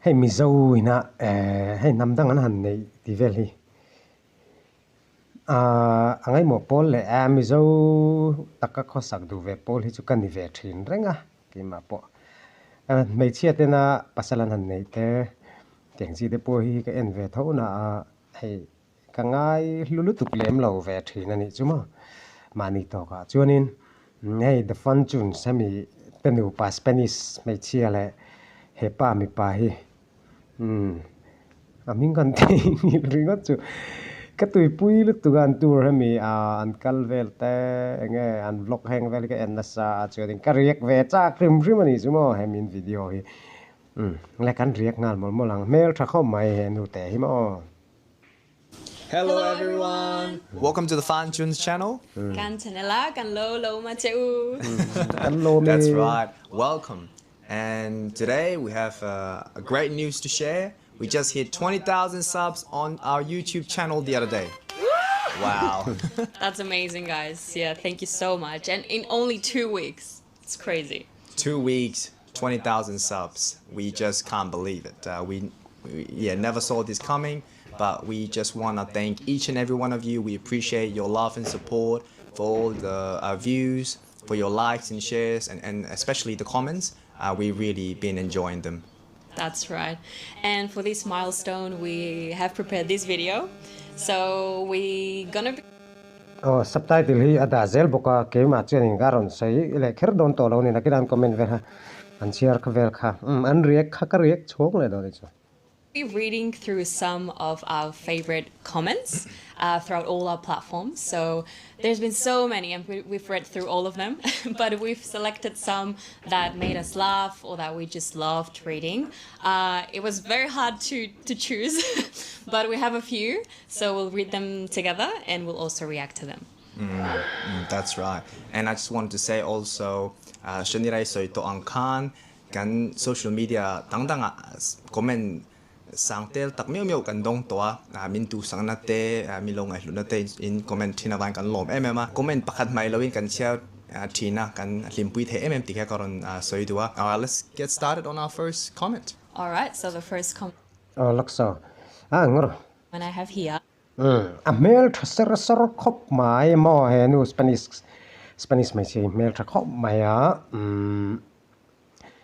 Hei Mizo ina hei hnam dang an han neih tih vel hi ahh a ngaihmawh pawl leh a Mizo taka khawsak duh ve pawl hi chu ka ni ve thin reng a keimah pawh hmeichhia tena pasal an han neih te tiang chi te pawh hi ka en ve tho na a hei ka ngai hlu lutuk lem lo ve thin a nih chu maw mahni tawkah chuanin hei the fun tunes hemi te nupa Spanish hmeichhia leh hepa mipa hi umm a hming kan theihnghilh ringawt chu ka tuipui lutuk a an tour hemi ah an kal vel te eng nge an vlog heng vel hi ka en nasa a chuanin ka riak ve chak hrim hrim a nih chu maw hemi in video hi umm le kan riak nghal mawlh mawlh ang hmel tha khawp mai he nu te hi maw. Hello everyone. Welcome to the Fan Tunes channel. Kan channel ah kan lo lo ma che u. Kan lawm e. That's right. Welcome. And today we have uh, a great news to share. We just hit 20,000 subs on our YouTube channel the other day. Wow. That's amazing, guys. Yeah, thank you so much. And in only 2 weeks. It's crazy. 2 weeks, 20,000 subs. We just can't believe it. Uh, we, we yeah, never saw this coming, but we just want to thank each and every one of you. We appreciate your love and support for all the uh, views, for your likes and shares, and, and especially the comments. Uh, we really been enjoying them. That's right. And for this milestone, we have prepared this video. So we gonna be Aw subtitle hi a dah zel bawk a, keimah chuanin ka rawn sawi leh kher dawn tawh lo a ni, nakin an comment vel kha an chhiar kha vel kha umm an react kha ka react chhawng leh dawn a ni chu. Be reading through some of our favorite comments throughout all our platforms so there's been so many and we've read through all of them but we've selected some that made us laugh or that we just loved reading it was very hard to to choose but we have a few so we'll read them together and we'll also react to them. Mm, that's right. And I just wanted to say also, uh, Shanirai soi to ang khan kan social media dang dang comment sang tel tak miau miau kan dong to a min tu sang na te mi lo ngai hlu na te in comment thina van kan lom em em a comment pakhat mai loin kan chhiar thina kan hlimpui the em em ti kha ka rawn sawi duh a. Alright, let's get started on our first comment. Alright, so the first comment Aw laksa a ngawr. I have here. Umm a hmel tha ser sawr khawp mai maw he nu Spanish Spanish hmeichhia hi hmel tha khawp mai a umm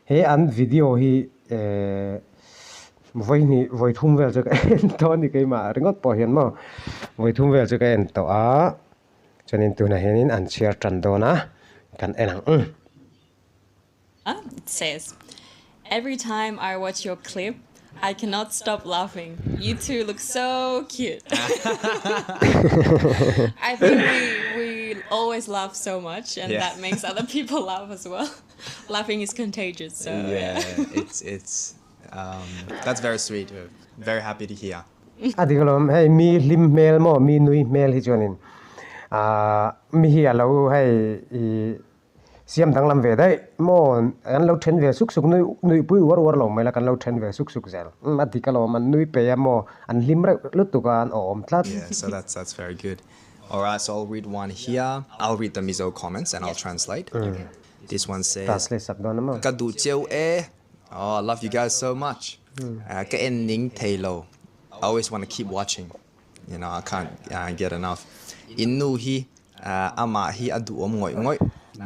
he an video hi ehh vawi hnih vawi thum vel chu ka en tawh a ni keimah ringawt pawh hian maw vawi thum vel chu ka en tawh a chuanin tunah hianin an chhiar tan dawn a kan en ang umm. It says every time I watch your clip I cannot stop laughing you two look so cute I think we we always laugh so much and yeah. that makes other people laugh as well laughing is contagious so yeah it's it's um, that's very sweet very happy to hear A dik alawm, hei mi hlim hmel maw mi nui hmel hi chuanin ah mi hi a lo hei ih Siam danglam ve daih maw kan lo then ve suk suk nui nuihpui uar uar lo mai la kan lo then ve suk suk zel umm a dik alawm an nui peih a maw an hlim reuh lutuk a an awm tlat. Yeah so that's that's very good alright so I'll read one here I'll read the Mizo comments and I'll translate this one says Translate sak dawn a maw. Ka duh cheu e oh I love you guys so much ka en ning thei lo I always want to keep watching you know I can't get enough in nu hi Amah hi a duhawm ngawih ngawih,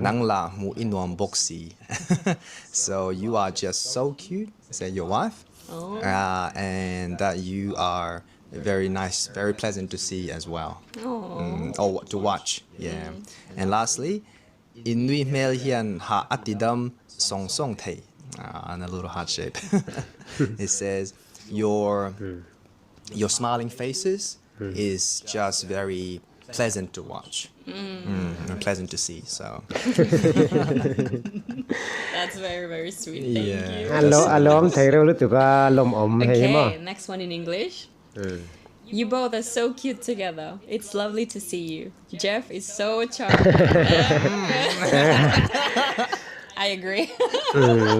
nang lah hmuh i nuam bawk si. So you are just so cute, said your wife, and that you are very nice, very pleasant to see as well, or to watch, yeah. And lastly, i nui hmel hian hah a ti dam sawng sawng thei, and a little heart shape. It says, your your smiling faces is just very pleasant to watch mm. and pleasant to see so that's very very sweet thank yeah. you Alo alom thei reuh lutuk a lawm awm hei maw okay next one in english you both are so cute together it's lovely to see you Jeff is so charming I agree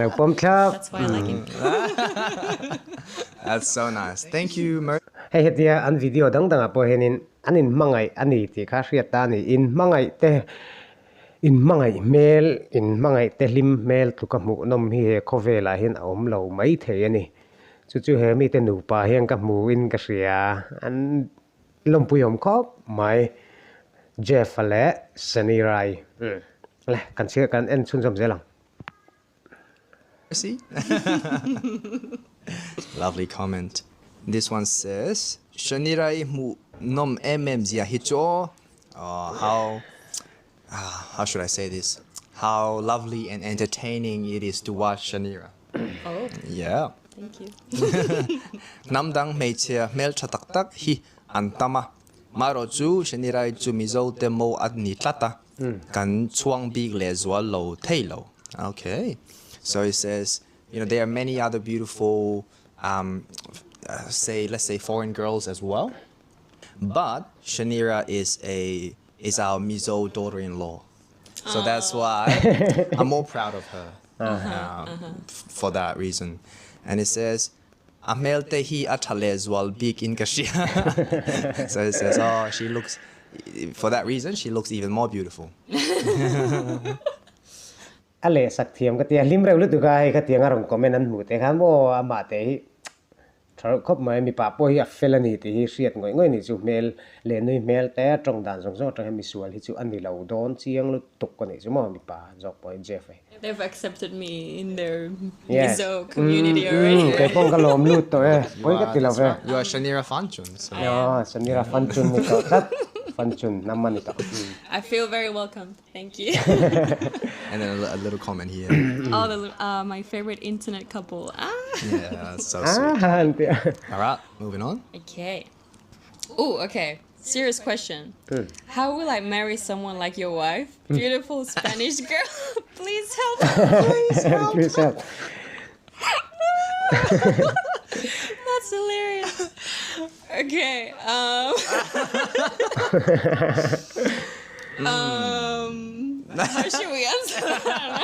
lo pawm thlap that's why I like him that's so nice thank you Mer Hei hetia an video dang dangah pawh hianin an inhmangaih a ni tih kha hriat ta a ni. Inhmangaih te, inhmangaih hmel, inhmangaih te hlim hmel tluka hmuhnawm hi he khawvelah hian a awm lo mai thei a ni. Chu chu he mite nupa hian ka hmu in ka hria. An lawmpuiawm khawp mai. Jeff-a leh Shanira-i. Le, kan chhiar kan en chhunzawm zel ang. See? Lovely comment. This one says, Shanira-i hmuh nawm em em zia hi chu aw. Oh, how, how should I say this? How lovely and entertaining it is to watch Shanira. Oh. Yeah. Thank you. Hnam dang hmeichhia hmeltha tak tak hi an tam a. Marawh chu Shanira-i chu Mizo te mo a ni tlat a. Kan chhuang bik leh zual lo thei lo. Okay. So he says, you know, there are many other beautiful, um, say, let's say foreign girls as well. But Shanira is a is our Mizo daughter-in-law. So that's why I'm more proud of her for that reason. And it says, a hmel te hi a tha leh zual bik in ka hria. So it says, oh, she looks, for that reason, she looks even more beautiful. A leh sak thiam ka tia, hlim reuh lutuk a hei khatiang a rawn comment an hmuh te khan maw amah te hi tha reuh khawp mai, mipa pawh hi a fel a ni tih hi hriat ngawih ngawih a ni chu hmel leh nui hmel te tawng dan zawng zawng atang hian misual hi chu a ni lo dawn chiang lutuk a nih chu maw mipa zawk pawh hi Jeff a hi. They've accepted me in their Yes. Mizo community already. Kei pawh ka lawm lut tawh e, pawi ka ti lo ve. You are Shanira Fanchun. So. Aw, Shanira Fanchun ni tawh tlat. Fanchun hnam a ni tawh. I feel very welcomed. Thank you. And then a little comment here. Oh, the, my favorite internet couple. Ah. Yeah, that's so sweet. Ah, an ti a. All right, moving on. Okay. Oh, okay. Serious question. How will I marry someone like your wife? Beautiful Spanish girl. Please help. Please help. Please help. That's hilarious. Okay. Um, um, how should we answer that?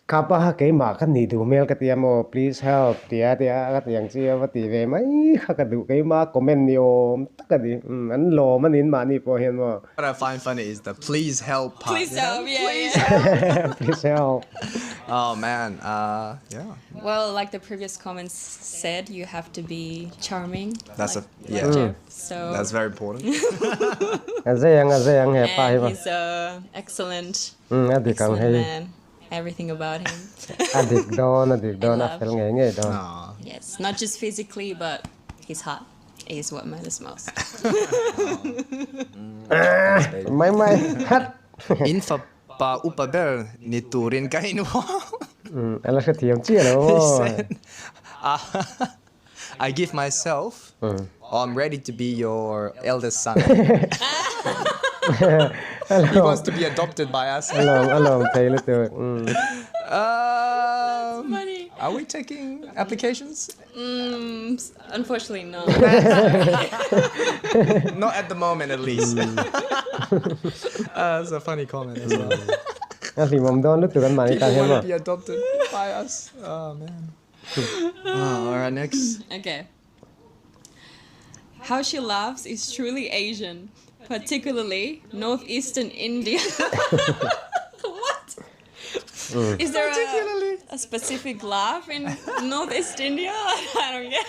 Kapa kha keimah ka nih duh hmel ka ti a maw please help tia tia ka ti ang chi a va ti ve mai kha ka duh keimah comment ni awm tak a ni an lawm a nin mahni pawh hian maw. What I find funny is the please help part. Please help, yeah, please help. Please help. Oh man, uh, yeah. Well, like the previous comments said, you have to be charming. That's like, a yeah. Like So that's very important. A zei ang a zei ang he pa hi And he's a excellent, a dik ang excellent hei. man. Everything about him. A dik dawn a dik dawn a fel ngei ngei dawn. Yes, not just physically but his heart is what matters most. Mai mai hat. In fapa upa ber ni turin ka inhuam. A la hrethiam chiah lo He maw. said, I give myself, I'm ready to be your eldest son. He wants to be adopted by us. A lawm a lawm thei lutuk. Um, Funny. Are we taking applications? Mm, unfortunately not. Not at the moment at least. That's a funny comment as well. A hlimawm dawn lutuk an mahni tan People hian want maw. to be adopted by us. Oh man. Oh, all right, next. Okay. How she laughs is truly Asian, particularly northeastern India. What? Is there Particularly. a specific laugh in Northeast India? I don't get.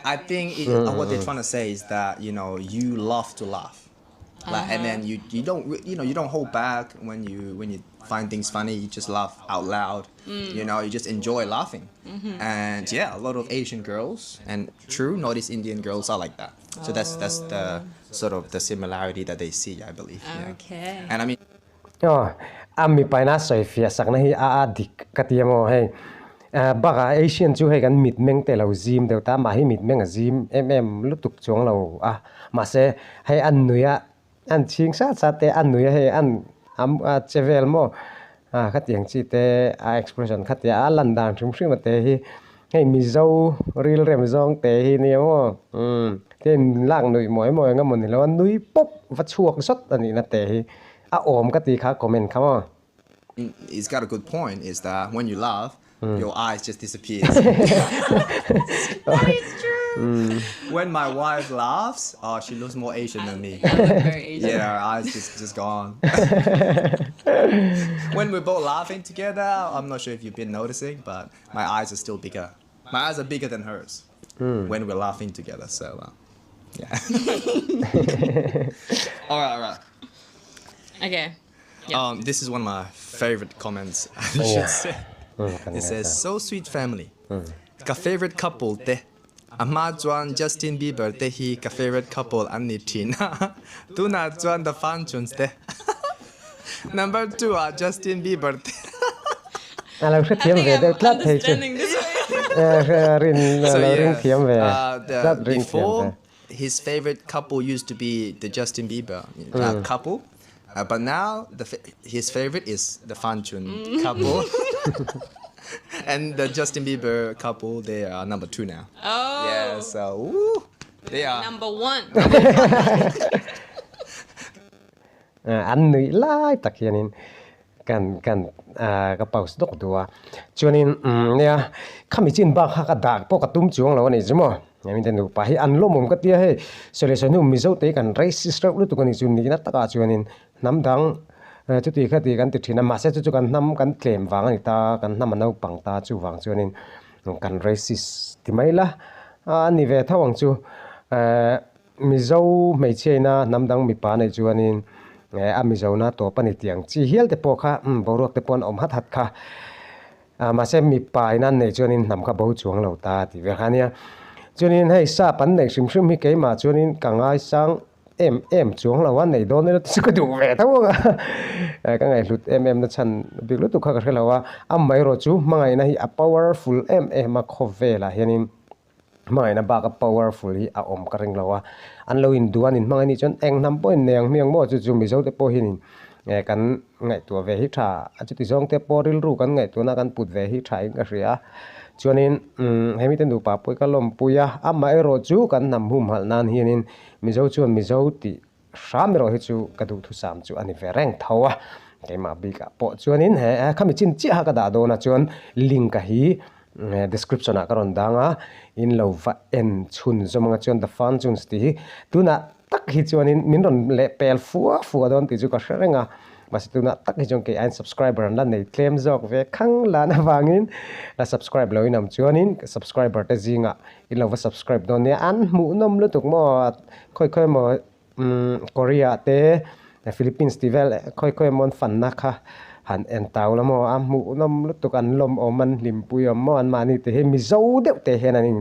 I think it, what they're trying to say is that, you know, you love to laugh. Like, and then you, you don't you know you don't hold back when you when you find things funny. You just laugh out loud. You know, you just enjoy laughing. And yeah, a lot of Asian girls and true Northeast Indian girls are like that. So that's that's the sort of the similarity that they see, I believe. Yeah. Okay. And I mean, Aw, a mipaina sawi fiah sakna hi a a dik ka ti emaw hei bakah Asian chu hei kan mitmeng te lo zim deuh ta mah hi mitmeng a zim em em lutuk chuang lo a mahse hei a nuia an chhing sat sat te a nuia hei an a che vel maw a khatiang chi te a expression khatia a lan dan hrim hrim a te hi hei Mizo rilrem zawng te hi nia maw umm tin lak nuih mawi mawi ang emaw ni lo a nui pawp va chhuak zawt a nihna te hi a awm ka ti kha comment kha maw. He's got a good point is that when you laugh your eyes just disappears. That is true. When my wife laughs, oh she looks more Asian than me. I look very Asian. Yeah, her eyes just just gone. When we're both laughing together, I'm not sure if you've been noticing, but my eyes are still bigger. My eyes are bigger than hers when we're laughing together. So, yeah. All right, all right. Okay. Yeah. This is one of my favorite comments. I should say. It says, "So sweet family. Ka favorite couple te. A hma chuan Justin Bieber te hi ka favorite couple an ni thin a, tunah chuan The Fanchuns te. Number 2 ah Justin Bieber te. A lo hrethiam ve deuh tlat thei chu. Rin a lo ring thiam ve tlat ring thiam ve. His favorite couple used to be the Justin Bieber couple, but now the his favorite is the Fanchun couple. And the Justin Bieber couple, they are number 2 now. Oh. Yeah, so woo, they are number 1. An nuih lai tak hianin kan kan ka pause dawk duh a, chuanin umm nia khami chin bak kha ka dah pawh ka tum chuang lo a nih chu maw, hemi te nupa hi an lawmawm ka tia hei sawi leh sawi hnu Mizo te hi kan racist reuh lutuk a nih chu nihna takah chuanin hnam dang chuti kha ti kan ti thin a, mahse chu chu kan hnam kan tlem vang a ni ta, kan hnam a naupang ta chuvang chuanin kan racist ti mai la a ni ve tho ang chu ehh. Mizo hmeichhiaina hnam dang mipa neih chuanin a Mizona tawp a ni tih ang chi hial te pawh kha boruak te pawh an awm hat hat kha. Mahse mipa ina an neih chuanin hnam kha bo chuang lo ta tih vel kha a nia. Chuanin hei sap an neih hrim hrim hi keimah chuanin ka ngaisang em em chuang lo a, nei dawn ila chu ka duh ve tho ang a. Ka ngaihhlut em em na chhan bik lutuk kha ka hre lo a, amaherawhchu chu hmangaihna hi a powerful em em a khawvelah hianin. Hmangaihna bak a powerful hi a awm ka ring lo a, an lo induh a, an inhmang a nih chuan eng hnam pawhin nei ang hmiang maw chu chu Mizo te pawh hian in kan ngaihtuah ve hi tha a, chuti zawng te pawh rilru kan ngaihtuahna kan put ve hi tha in ka hria a, chuanin hemi te nupa pawh hi ka lawmpui a, amaherawh chu kan hnam humhalh nan hianin Mizo chuan Mizo tih hram erawh hi chu ka duhthusam chu a ni ve reng tho a, keimah bikah pawh chuanin he khami chin chiaha ka dah dawnah chuan link a hi description ah ka rawn dang a, in lo va en chhun zawm anga chuan the fun tunes tih hi tunah tak hi chuanin min rawn leh pel fua fua dawn tih chu ka hre reng a. Mahse tunah tak hi chuan kei aiin subscriber an la nei tlem zawk ve khang lan avangin la subscribe lo inawm chuanin subscriber te zingah in lo va subscribe dawn nia an hmuhnawm lutuk maw khawi khawi emaw umm Korea te Philippines tih vel khawi khawi emaw an fanna kha han en tau la maw a hmuhnawm lutuk an lawmawm an hlimpui awm maw an mahni te hi Mizo deuh te hian an in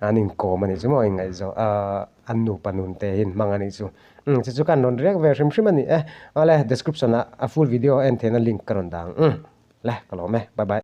an inkawm a nih chu maw inngaihzawn ahh An nupa nun te hi hmang a nih chu. Umm chu chu ka rawn riak ve hrim hrim a ni e. Awle description ah a full video en theihna link ka rawn dah ang. Umm le ka lawm e. Bye bye.